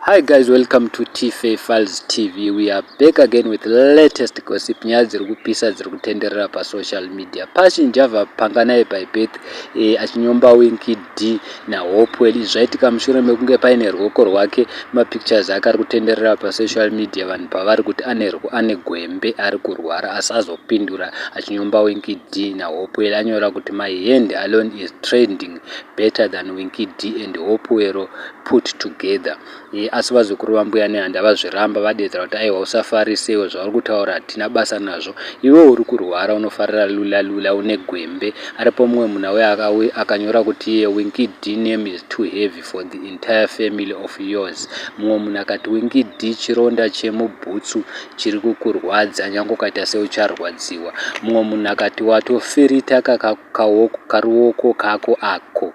Hi guys, welcome to Tfa Files TV. We are back again with latest gossip. Nyaya dziri kupisa dziri kutenderera pasocial media. Passion Java Panganai by birth achinyomba Winky D naHopewell. Izvi zvaitika mushure mekunge paine ruoko rwake, mapictures ake ari kutenderera pasocial media, vanhu pavari kuti ane gwembe, ari kurwara, asi azopindura achinyomba Winky D naHopewell. Anyora kuti, "My hand alone is trending better than Winky D and Hopewell put together." Asi vazukuru vaMbuya Nehanda vazviramba, vadedzera kuti, "Aiwa, usafarisewo, zvauri kutaura hatina basa nazvo. Iwe uri kurwara, unofarira lula lula, une gwembe." Aripo mumwe munhu auya akanyora kuti iye, "Winky D name is too heavy for the entire family of yours." Mumwe munhu akati, "Winky D, chironda chemubhutsu chiri kukurwadza, nyange ukaita seucharwadziwa." Mumwe munhu akati, "Watofirita karuoko kako ako."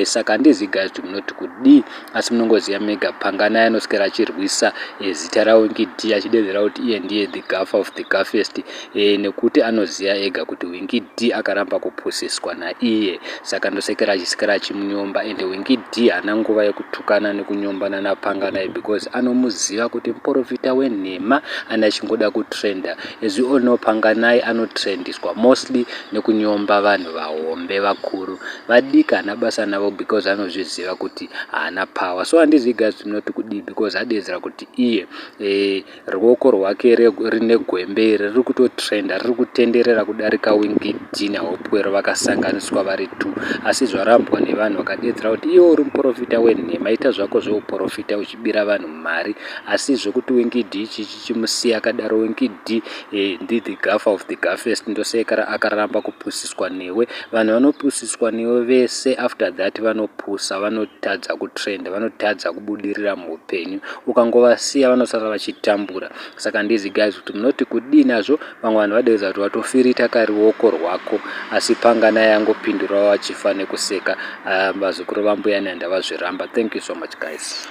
Saka handizivi guys kuti munoti kudii, asi munongoziva mega. Panganai anoswera achirwisa zita raWinky D, achidedzera kuti iye ndiye the gaffer of the gaffest, nekuti anoziva ega kuti Winky D akaramba kupusiswa naiye. Saka ndosekera achisikira achimunyomba, ende Winky D haana nguva yekutukana nekunyombana naPanganai because anomuziva kuti muprofita wenhema ane achingoda kutrenda. As we all know, Panganai anotrendiswa mostly nekunyomba vanhu vahombe vakuru. Vadiki haana basa navo because anozviziva kuti haana power. So handizivi guys munoti kudii, because adedzera kuti iye ruoko rwake rine gwembe iri riri kutotrenda, riri kutenderera kudarika Winky D naHopewell vakasanganiswa vari two. Asi zvarambwa nevanhu, vakadedzera kuti iwe uri muprofita wenhema, ita zvako zveuprofita uchibira vanhu mari, asi zvekuti Winky D chichi chimusiya akadaro. Winky D ndi the gaffer of the gaffest, ndosaka akaramba kupusiswa newe. Vanhu vanopusiswa newe vese, after that vanopusa, vanotadza kutrenda, vanotadza kubudirira muupenyu. Ukangovasiya vanosara vachitambura. Saka handizi guys kuti munoti kudii nazvo. Vamwe vanhu vadeedza kuti watofirita karuoko rwako, asi Panganai angopindurawo achifa nekuseka. Vazukuru vaMbuya Nehanda vazviramba. Thank you so much, guys.